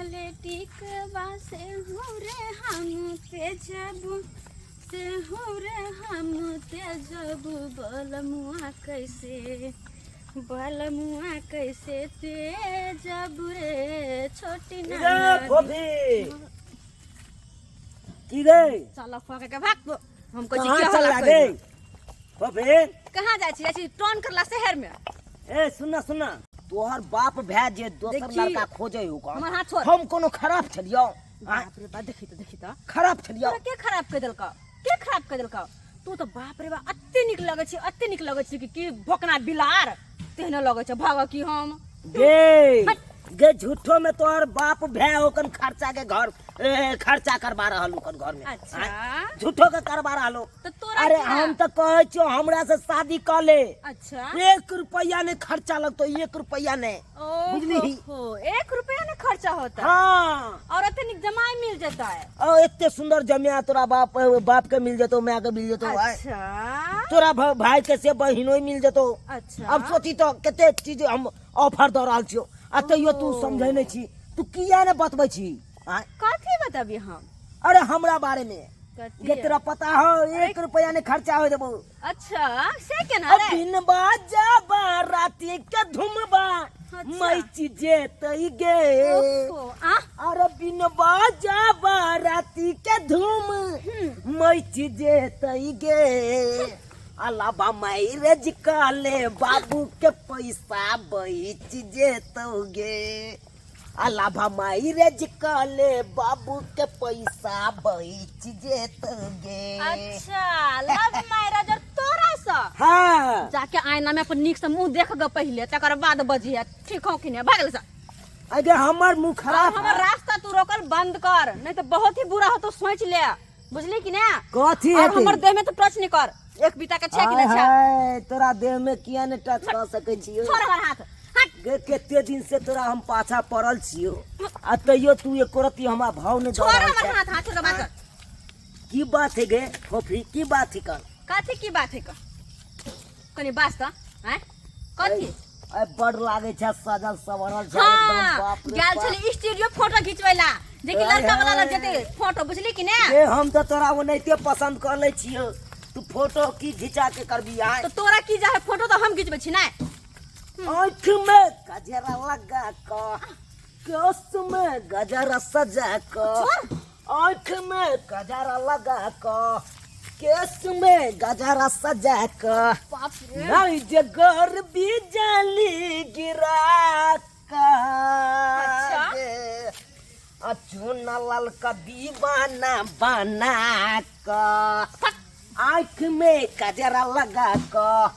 लाले टिकवा से हो रे हम तेजब से हो रे हम तेजब बलमुआ कैसे बलमुआ कैसे तेजब रे छोटी रे नाना फोफी की रे चल फके के भाग हम कहै छी कहाँ की चल हल्ला लागे कइल? फोफी कहाँ जाइ छी जाइ छी टोन करला शहर में ए सुनना सुनना तोहर बाप भाय जे दोसर देखी। लड़का खोजे हो हमर हाथ छोड़। हम कोनो खराब छलियो आँय, बाप रे बाप देखी तो देखी तो खराब छलियो तोरा के खराब कर देलकौ के खराब कर देलकौ तू तो बाप रे बाप अते नीक लगै छी अते नीक लगै छी कि की भोकना बिलार तेहने लगै छै भाग की हम गे गे झूठो में तोहर बाप भाय ओकन खर्चा के घर ए, खर्चा करवा रहल ओकन घर में अच्छा। आँय, झूठो के करवा रहल हो। तो तोरा अरे क्या? हम तो कहै छियो हमरा से शादी कर ले अच्छा एक रुपया नहीं खर्चा लगतो एक रुपया नहीं ओ बुझली? हो एक रुपया ने खर्चा होता है हाँ और अते निक जमाई मिल जाता है और एते सुंदर जमिया तोरा बाप बाप के मिल जतो माय के मिल जतो आय। अच्छा तोरा भाई के से बहिनो मिल जतो अच्छा अब सोची तो कते चीज हम ऑफर दऽ रहल छियो आ तैयो तू समझै नहि छी तू किया ने बतबै छी आँय? कथी बताबी हम अरे हमरा बारे में कथी गे तोरा पता हो एक रुपया ने खर्चा हो देबो अच्छा से केना रे बिन बाजा बाराती के धुमबा अच्छा। मैं चीजे तई गे ओहो, आ अरे बिन बाजा बाराती के धूम मैं चीजे तई गे अलावा मैरेज काले बाबू के पैसा बच जेतौ गे अलावा मैरेज काले बाबू के पैसा बच जेतौ गे अच्छा लव मैरिज और तोरा से हाँ जाके आईना में अपन नीक से मुंह देख ग पहिले तकर बाद बजिहे ठीक हो कि नहीं भागल से अगे हमर मुंह खराब हमर रास्ता तू रोकल बंद कर नहीं तो बहुत ही बुरा हो तो सोच ले बुझली कि ना कथी और हेतै हमर देह में तो टच नहीं कर एक बीता के छे कि आय ना छे हाय तोरा देह में किया ने टच कर सकै छियो छोड़ हमर हाथ हट गे कते दिन से तोरा हम पाछा पड़ल छियो आ तैयो तू एको रत्ती हमरा भाव नहीं दऽ छोड़ रहल हमर छै। हाथ हाथ छोड़ के बात कर की बात है गे फोफी की बात है कर कथी की बात है का कनी बात त हैं कथी अरे बड़ लागे छै सजल सवरल छै एकदम हाँ बाप रे गेल बाप। छली स्टूडियो फोटो घिचबैला जे कि लड़का वाला लग जेते फोटो बुझली कि ने ए हम तो तोरा ओनाहिते पसंद कर लै छियो तू फोटो की घिचा के करबी आय तो तोरा की जाहे फोटो तो हम घिचबै छी ने आँख में गजरा लगा क केस में गजरा सजा क आँख में गजरा लगा क केस में गजरा सजा क बाप रे नहीं जे घर बिजली गिरा क अच्छा। गे। आ चूना लाल का दीवाना बना क आँख में गजरा लगा क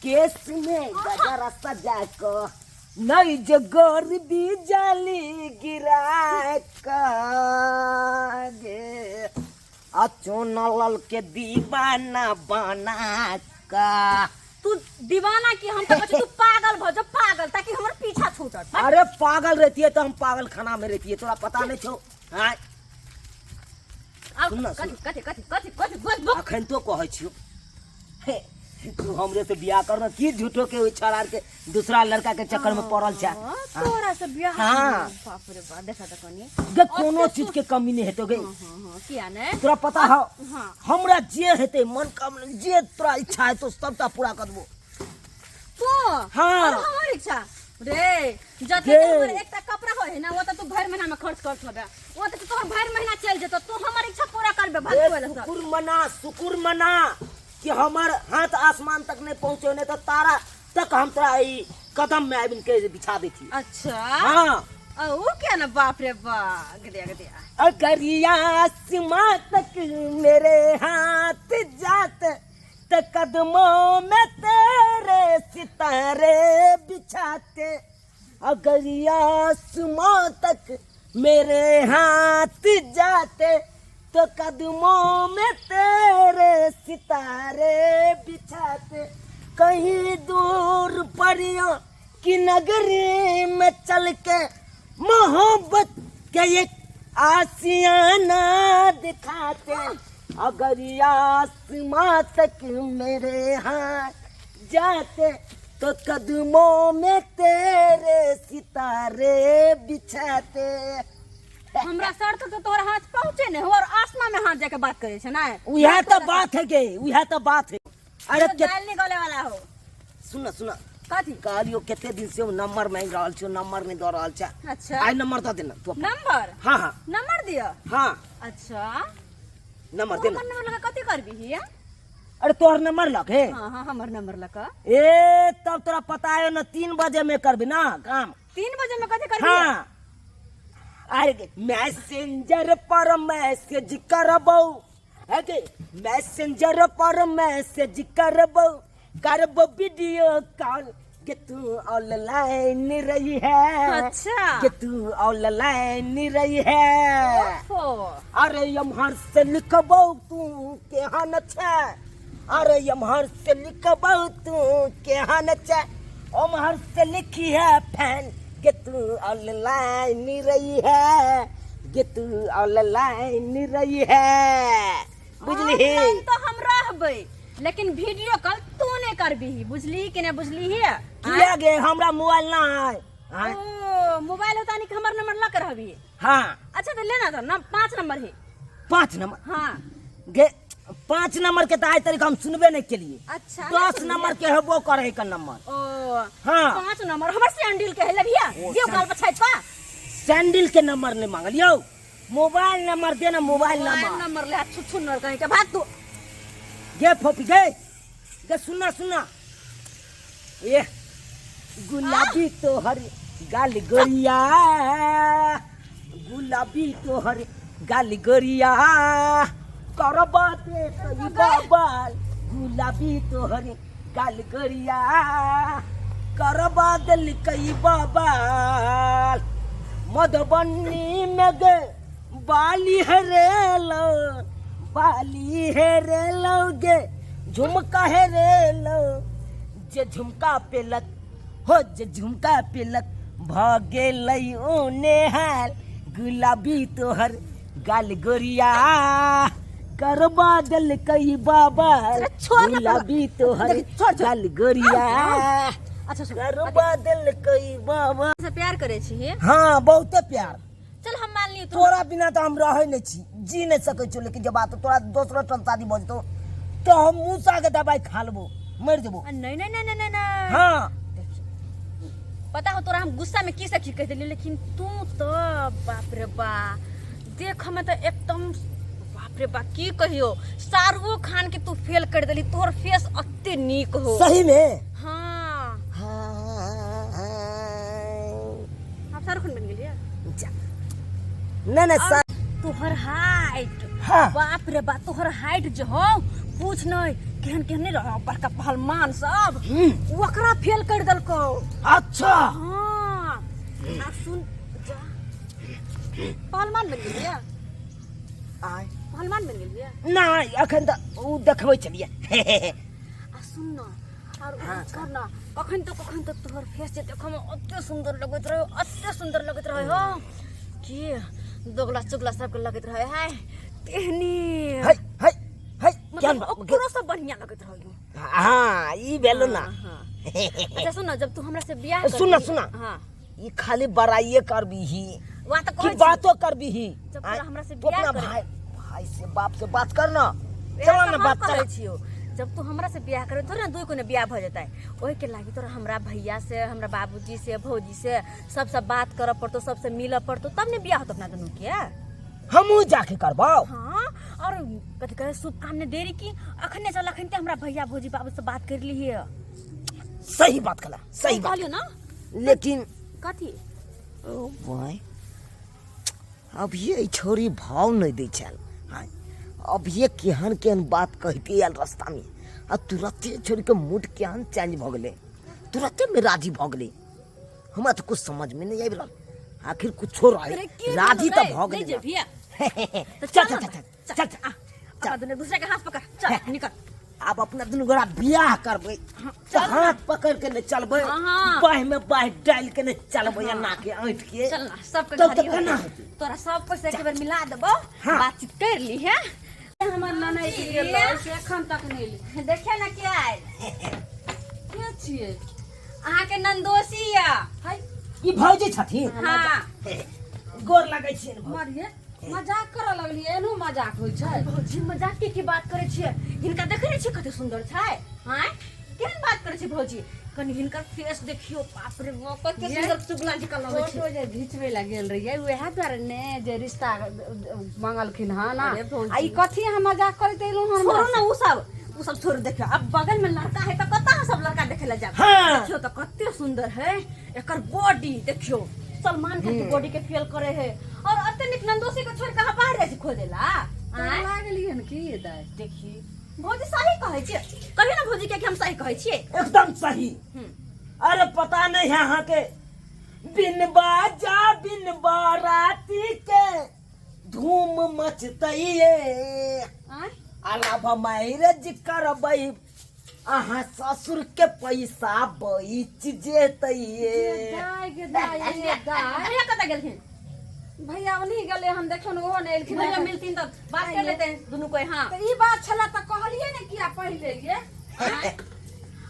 केस में गजरा सजा क नहीं जे गोर बिजली गिरा क गे आ चूना लाल के दीवाना बना का तू दीवाना की हम तो कहै छी तू पागल भ जा पागल ताकि हमर पीछा छूटत अरे पागल रहती है तो हम पागल खाना में रहती है तोरा पता नहीं छो हाँ आउ, सुन ना, कथी सुन। कथी कथी कथी कथी बोल बोल अखन तो कहै छियो हे, तू हमरे से बियाह करना की झूठो के ओइ छाड़ के दूसरा लड़का के चक्कर में पड़ल छै हाँ, तोरा से बियाह हाँ। बाप रे बाप देखा त कनी गे कोनो चीज के कमी नहीं हेतो गे हाँ हाँ हाँ किया ने तोरा पता हो हाँ हमरा जे हेतै मन कामना जे तोरा इच्छा हेतो सबटा पूरा कर देबो तू हाँ। और हमर इच्छा रे जते गे। हमर एकटा कपड़ा होय है ना वो त तू भर महीना में खर्च कर होबे वो त तोहर भर महीना चल जेतो तू हमर इच्छा पूरा करबे ए, भाग वाला सब शुक्र मना शुक्र मना कि हमर हाथ आसमान तक नहीं पहुंचे नहीं तो तारा तक हम तोरा ई कदम में आबि के बिछा देती अच्छा हाँ ओ क्या ना बाप रे बा गदिया गदिया अगर आसमां तक मेरे हाथ जाते तो कदमों में तेरे सितारे बिछाते अगर आसमां तक मेरे हाथ जाते तो कदमों में तेरे सितारे बिछाते कहीं दूर परियों की नगरी में चल के मोहब्बत के एक आसियाना दिखाते अगर आसमां तक मेरे हाथ जाते तो कदमों में तेरे सितारे बिछाते हमरा सर तक तो तोहर हाथ पहुंचे नहीं हो और आसमान में हाथ जाके बात करे छे ना। उहे तो बात है के, उहे तो बात है। अरे तो दाल निकाले वाला हो। सुन ना, सुन। कथी? कहलियो कते दिन से नंबर मांग रहल छो, नंबर नहीं दऽ रहल छै। अच्छा। आइ नंबर दऽ देना तू अपन। नंबर? हाँ, हाँ। नंबर दियो? हाँ। अच्छा। नंबर तू देना। हमर नंबर लगा कथी करबी हिया? अरे तोहर नंबर लग हे? हाँ, हाँ, हमर नंबर लगा। ए तब तोरा पता है ना 3 बजे में करबी ना काम। 3 बजे में कथी करबी? हाँ। अरे मैसेंजर पर मैसेज करबौ, अरे मैसेंजर पर मैसेज करबौ, करबौ वीडियो कॉल के तू ऑनलाइन रही है। अच्छा। के तू ऑनलाइन रही है। ओहो। अरे यमहर से लिखबौ तू केहन छै, अरे यमहर से लिखबौ तू केहन छै, ओमहर से लिखी है फैन के तू ऑनलाइन रही है, के तू ऑनलाइन रही है। बुझलिही? ऑनलाइन तो हम रहबै, लेकिन वीडियो कॉल तू नहीं करबिही, बुझलिही कि नहीं बुझलिही? किया गे, हमरा मोबाइल ना है। आँय? ओ मोबाइल होता नहीं कि हमर नंबर लग रहबी। हाँ। अच्छा तो लेना था ना, 5 नंबर है। 5 नंबर? हाँ। गे 5 नंबर के तो आज तक हम सुनबे नहीं केलिए। अच्छा, 10 नहीं सुनलिए। नंबर के हेबो करे का नंबर। ओ। हाँ। 5 नंबर हमर सैंडल के है भैया, ओ, दियो काल पछाइत पा। सैंडल के नंबर नहीं मांगलियो, मोबाइल नंबर दे ना, मोबाइल मोबाइल नंबर। नंबर ले, छुट छुट नर कहीं के भाग तू। गे फोपी गे, गे सुनना सुनना, ये गुलाबी तोहर गाल गोरिया, गुलाबी तोहर गाल गोरिया, करबा दे तई बाबाल, गुलाबी तोहर गाल गोरिया, करबा दिल कई बाबाल, मधुबनी में गे बाली हेरेलो, बाली हेरेलो गे झुमका हेरेलो, जे झुमका पेलक हो, जे झुमका पेलक भ गेलै ओ नेहाल, गुलाबी तोहर गाल गोरिया, करबा दिल कई बाबा, अरे छोड़ ना गुलाबी तोहर देख, छोड़, छोड़। गाल गोरिया, अच्छा, सुन। करबा दिल कई बाबा। से प्यार करे छी हे? हाँ, बहुते प्यार। चल हम मान ली तोरा बिना तो हम रहे नहीं छी, जी नहीं सकै छी, लेकिन जब बात तोरा दोसरो टन शादी भऽ जेतौ तो हम मूसा के दवाई खा लेबो, मरि जेबो। नहीं, नहीं, नहीं, नहीं, नहीं, नहीं। हाँ। पता हो तोरा हम गुस्सा में की सखी कह देली, लेकिन तू तो बाप रे बा, देख हमें तो एकदम बाप रे बा की कहियो, शाहरुख खान के तू फेल कर देली, तोहर फेस अत्ते नीक हो। सही में? हाँ। हाँ। आप शाहरुख खान बन गेलिए? जा। नहीं, नहीं, और तोहर हाइट। हाँ। बाप रे बा, तोहर हाइट जो हो पूछ नहीं, केहन केहन नहीं रहो बड़का पहलवान सब, ओकरा फेल कर देलको। अच्छा। हाँ। आ सुन, जा। पहलवान बन गेलिए? आय। पहलवान बन गेलिए? नहीं, अखन त उ देखबै छलिए। आ सुन ना, और उ कर ना, कखन तो कखन तो तोहर फेस जे देखम अते सुंदर लगैत रहे, अते सुंदर लगैत रहे हो कि दोगला चुगला सबके लगैत रहे है तेहनी। है, है, है, मतलब केहन बा? ओकरो सब बढ़िया लगैत रहे। हाँ, ई भेलो ना। हाँ, हाँ। अच्छा सुन ना, जब तू हमरा से बियाह सुन ना, करबी- सुन ना। हाँ। ई खाली बड़ाइए करबीही। वहाँ तो कि कहै छी। बातो करबीही। जब आँय, तोरा हमरा से तू बियाह अपना करे- भाई से बाप से बात कर ना। वएह चला तऽ ना हम बात कहै कर। छियौ, जब तू हमरा से बियाह करे थोड़े ना दुई कोने बियाह भऽ जेतै, ओहि के लागी तोरा हमरा भैया से, हमरा बाबूजी से, भौजी से सबसे बात करऽ पड़तौ, सबसे मिलऽ पड़तौ, तब ने बियाह होतौ अपना दुनू के। हमहूँ जाके करबौ। हाँ, और कथी कहै शुभकामना देरी की अखने चल, अखन ते हमरा भैया भौजी बाबू से बात कर लिहे। सही बात कला, सही बात। कहलियौ ना? लेकिन कथी? ओ भाई, अब ये छोरी भाव नहीं दै छल। हाँ, अब ये केहन केहन बात कहते आयल रास्ता में, आ तुरंते छोरी के मूड केहन चेंज भऽ गेलै, तुरंते में राजी भऽ गेलै। हमरा तऽ कुछ समझ में नहीं आबि रहल, आखिर कुछो रहे, अरे की राजी भेलौ तऽ रे? भऽ गेलै नहि ना। जेबही? तऽ चल, चल चल, ना। चल, चल, चल, चल, आ, चल। अपना दुनू दूसरे के हाथ पकड़, चल, निकल। आब अपना दुनू गोरा बियाह करबै तऽ चल ना। हाथ पकड़ के नहि चलबै, हाँ, हाँ। बाँहि में बाँहि डालि के नहि चलबै, एना के ऐंठ के। चल ना, सबके तब तऽ घरी केना होतै। हेतै? तोरा सब पैसा एक बेर मिला देबौ, हाँ। बातचीत कर ली है। हमर ननैद गेलै से एखन तक नहि एलै। देखिए ना के आयल। के छियै? अहाँके नंदोसी या। हाय। ई भौजी छथिन? हाँ। गोर लगै छियनि भौजी। मरिए मजाक करऽ लगलियै, एनो मजाक होइ छै? भौजी, मजाक के की बात करै छियै? हिनका देखै नहि छियै कते सुन्दर छै? आँय, केहन बात करै छियै भौजी? कनि हिनकर फेस देखियौ, बाप रे बाप, कते ये? सुन्दर चुगला जकाँ लगै छै। फोटो जे घिचबै लए गेल रहियै, उएह दुआरे ने जे रिश्ता मंगलखिन हन। अरे भौजी। आ ई कथी अहाँ मजाक करैत एलहुँ हन? छोड़ू ने उ सब छोड़ू। देखियौ, अब बगल में लड़का है तऽ कतऽ अहाँ सब लड़का देखे लए जायब? हाँ। देखियौ तऽ कते सुंदर है एकर बॉडी। देखियौ, सलमान खान के बॉडी के फेल करे है। और अते निक नंदोसी के छोड़ के अहाँ बाहर जाइ छी खोजे ला? आँय? लागलियै हन की दाइ? देखी भौजी, सही कहै छियै? कहियौ ने भौजी के कि हम सही कहै छियै। एकदम सही। अरे पता नहीं है अहाँ के, बिन बाजा बिन बाराती के धूम मचतैये। आँय? अलावा मैरिज करबै, अहाँ ससुर के पैसा बच जेतैये। दाइ गे दाइ, ये दाइ। भैया कतऽ गेलखिन? भैया ओन्ही गेलै हन, देखियौ ने, ओहो नहि एलखिन। भैया मिलथिन तऽ बात कर लेते हैं दुनू कोई। हाँ। तऽ ई बात छलै तऽ कहलियै ने किया पहिले ये?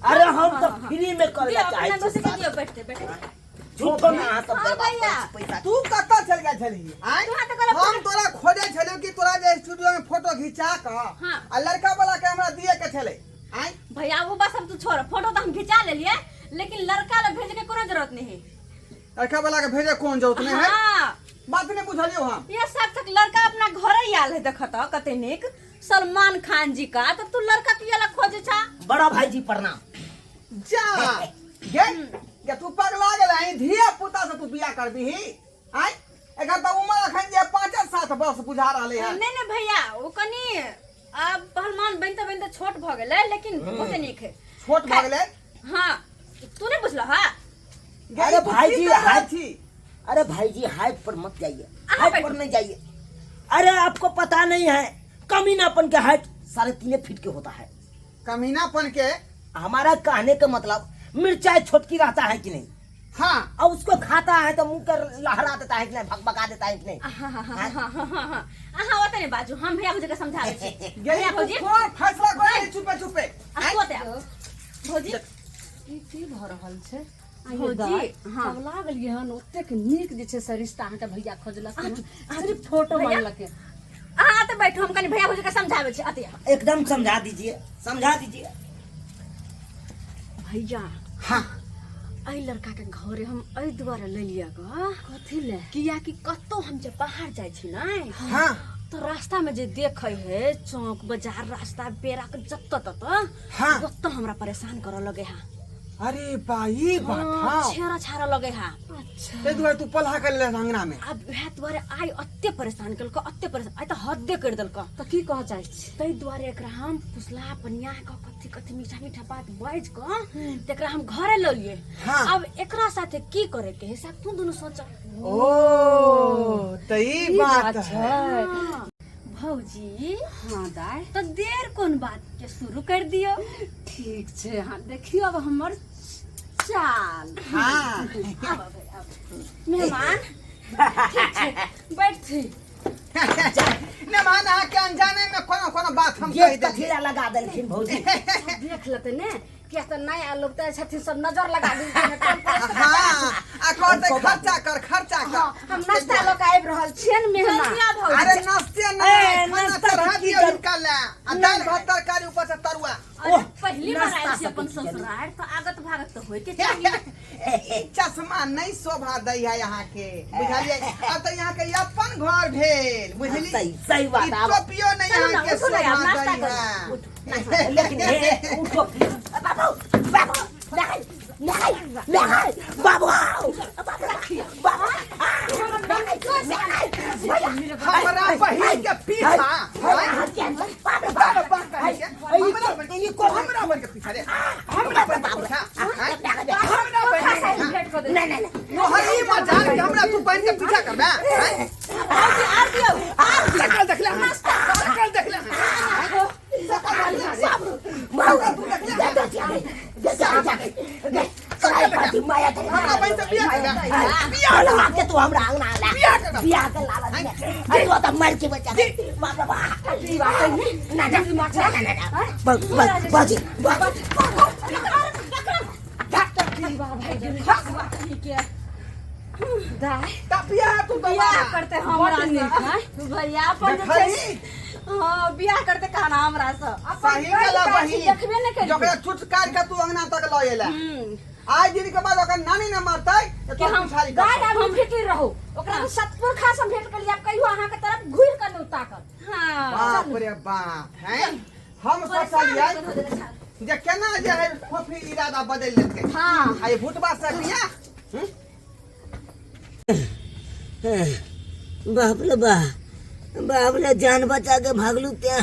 अरे हम तऽ फ्री में करे दियौ ला चाहै अपना दोस्त छी। के दियौ, बैठते बैठते। झूठो में अहाँ सब हाँ बर्बाद भैया। करै छी पैसा। तू कतऽ चल गेल छलही? आँय? तोरा तऽ कहलक- हम तोरा खोजे छलियौ कि तोरा जे स्टूडियो में फोटो घिचा कऽ हाँ। आ लड़का वाला के हमरा दिए के छलै। आँय? भैया, वो बस हम तू छोड़, फोटो तो हम घिचा लेलिए, लेकिन लड़का ला भेजे के कोनो जरूरत नहीं है। लड़का वाला के भेजे कोन जरूरत नहीं है? हाँ। बात नहीं बुझलियौ हम। ये सब तक लड़का अपना घरे ही आयल है। देखत ह कते निक सलमान खान जी का, तो तू लड़का किया ला खोजे छा? बड़ा भाईजी प्रणाम। जा गे गे, तू पगला गेल आई? धिया पुता से तू बियाह करबिही? आँय, एकर तऽ उमर अखन जे 5-7 वर्ष बुझा रहलै हन। नहीं नहीं भैया, वो कनी अब पहलवान बनते बनते छोट भ गेलै, लेकिन बहुते नीक है। छोट भऽ गेलै? हाँ, तू नहीं बुझल हा? गे, अरे ई तू भाईजी, की कर रहल हाथ- छी? अरे भाईजी, हाइट पर मत जाइए। अहाँ हाइट बैठो। पर नहीं जाइए। अरे आपको पता नहीं है, कमीनापन के हाइट 3.5 फीट के होता है। कमीनापन के? हमारा कहने का मतलब मिर्चाई छोटकी रहता है कि नहीं? हाँ। और उसको खाता है तो मुंह कर लहरा देता है कि नहीं, भकभका देता है कि नहीं? हाँ हाँ हाँ हाँ हाँ हाँ हाँ, अहाँ ओतऽ नहि बाजू, हम भैया भौजी के समझाबै छी। गे, भैया तू भौजी कोन फैसला करे चुपे चुपे? आ तू ओतऽ आब। भौजी। ई की भऽ रहल छै? भौजी, भौजी, हाँ। सब लागलियै हन, ओतेक नीक जे छै से रिश्ता अहाँके भैया खोजलक हन, सिर्फ फोटो भैया। मांगलक हन। अहाँ तऽ बैठू, हम कनि भैया भौजी के समझाबै छी। अते आब। एकदम समझा दीजिए, समझा दीजिए। भैया। हाँ। एहि लड़का के घरे हम एहि दुआरे ले लिअ ग। कथी ले? कियाकि कतौ हम जे बाहर जाइ छी ने, हाँ, तो रास्ता में जे देखै है, चौक बाजार रास्ता बेरा के जतऽ ततऽ, हाँ, ओतऽ हमरा परेशान करऽ लगे हा। अरे बा, ई बात? हाँ, हाँ। छेड़ा छाड़ा लगे हा। अच्छा। ताहि दुआरे तू पलहा कर ले अंगना में? आब वएह दुआरे आइ अते परेशान केलको, अते परेशान, आइ तऽ हदे करि देलको। तऽ की कहऽ चाहै छी? ताहि दुआरे एकरा हम फुसला पनिया कऽ कथी कथी मीठा मीठा बात बाजि कऽ तऽ एकरा हम घरे लऽ लिए। हाँ। अब एकरा साथे की करे के है, से तू दुनू सोच। ओ तऽ ई ई बात बात है। छै। भौजी। हाँ दाइ। तऽ देर कोन बात के, शुरू कर दियौ। ठीक छै। हाँ, देखियौ अब हमर चाल। हाँ। आब आब आब मेहमान, ठीक छै, बैठथि। ने मान अहाँके अनजाने में कोनो कोनो बात हम कहि गेट देलियै। कथीला लगा देलखिन भौजी? सब देख लेतै ने, किया तऽ नया लोग तऽ छथिन, सब नजर लगा देलखिन टोल पड़ोस के। हाँ, आ कहते खर्चा कर, खर्चा कर। हाँ, हम नाश्ता लऽ कऽ आबि रहल छियनि मेहमान। जल्दी आ भौजी। अरे नाश्ते ए, नहीं, खाना नाश्ता चढ़ा की दियौ हिनका लए, आ दालि भात तरकारी, ऊपर से तरुआ। अरे ओह, पहली बार नाश्ता आयल छी सब अपन की जरूरत। ससुराल, तऽ आगत भागत तऽ होइके चाही। ई चश्मा नहीं शोभा दै है अहाँके, बुझलियै? अब तऽ अहाँके अपन घर भेल, बुझली? सही सही बात ई आब टोपियो नहीं चलू ना, अहाँके उठू ना यार, शोभा नाश्ता दै करू। है। उठू। लेकिन हे उठो बाबू, बाबू, नहीं नहीं नहीं, बाबू बाबू बाबू। हमरा बहिन के पीछा बाप बाप कहे के, हमरा बहिन ई कोन? हमरा बहिन के पीछा रे, हमरा बहिन के पीछा, हमरा बहिन के भेंट कऽ दे। नहीं नहीं नहीं। तोहर ई मजाल के हमरा तू बहिन के पीछा करबे? आँय? भौजी, आर दियौ, आर दियौ। शकल देखले हन, शकल देखले हन, शकल देखले हन। बाबू हमरा बहिन से बियाह करबे? बियाह बियाह के तू हमरा अंगना ला। बियाह करबे? बियाह के लाला जी अरे वो तो मर के बचा, बाप रे बाप। ना ना ना ना ना, बस बस बाजी बस। ठीक है। दाय तब बियाह तू बियाह दोबारा करते हमरा बड से नीक, आँय? भैया अपन जे छै देखली हाँ बियाह करते कहना हमरा से सही गेला बहिन देखबे नहि केलकै। जकरा चुटकार के तू अंगना तक लऽ एला हम्म, आइ दिन के बाद ओकर नानी ने मरतै तऽ कि तू हम पिछाड़ी दाय करतौ। आब फिकिर रहू ओकरा हम सतपुर खा से भेंट कलियै आब कहियो अहाँके तरफ घुरि कऽ नहि ताकत हाँ बाप रे बाप हैं हम सोचलियै जे केना जे है फोफी इरादा बदलि लेलकै हाँ आ ई भुटबा से बियाह हम्म? बाप रे बा बाप रे जान बचा के भागलू त्या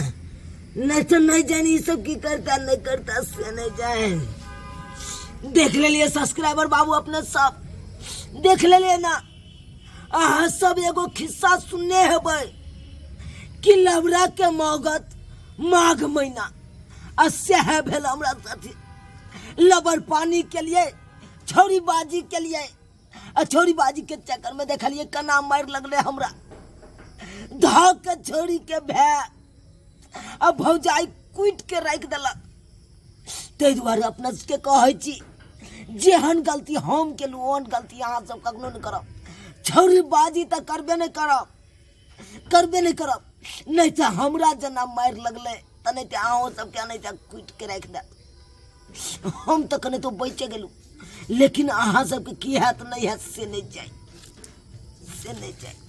नहीं तो नहीं जानी ई सब की करता नहीं करता से नहीं जाए देख ले लिए सब्सक्राइबर बाबू अपने सब देख ले लिए ना अहाँ सब एगो खिस्सा सुनने हेबै कि लबरा के मौगत माघ महीना आ सएह भेल हमरा साथी लबर पानी के लिए छौरी बाजी के लिए आ छौरी बाजी के चक्कर में देखलिए कना मारि लगले हमरा धऽ के छौरी के भै आ भौजाई कुटि के राखि देलक। ताहि दुआरे अपना सबके कहै छी जेहन गलती हम केलहुँ ओहन गलती अहाँ सब कखनो नहि करब। छौरी बाजी तऽ करबे नहि करब, करबे नहि करब, नहि तऽ हमरा जेना मारि लगलै तऽ नहि तऽ अहूँ सबके नहि तऽ कुटि के राखि देत। हम तऽ कने तो बचि गेलहुँ, लेकिन अहाँ सबके की हैत नहि हैत से नहि जानि, से नहि जानि।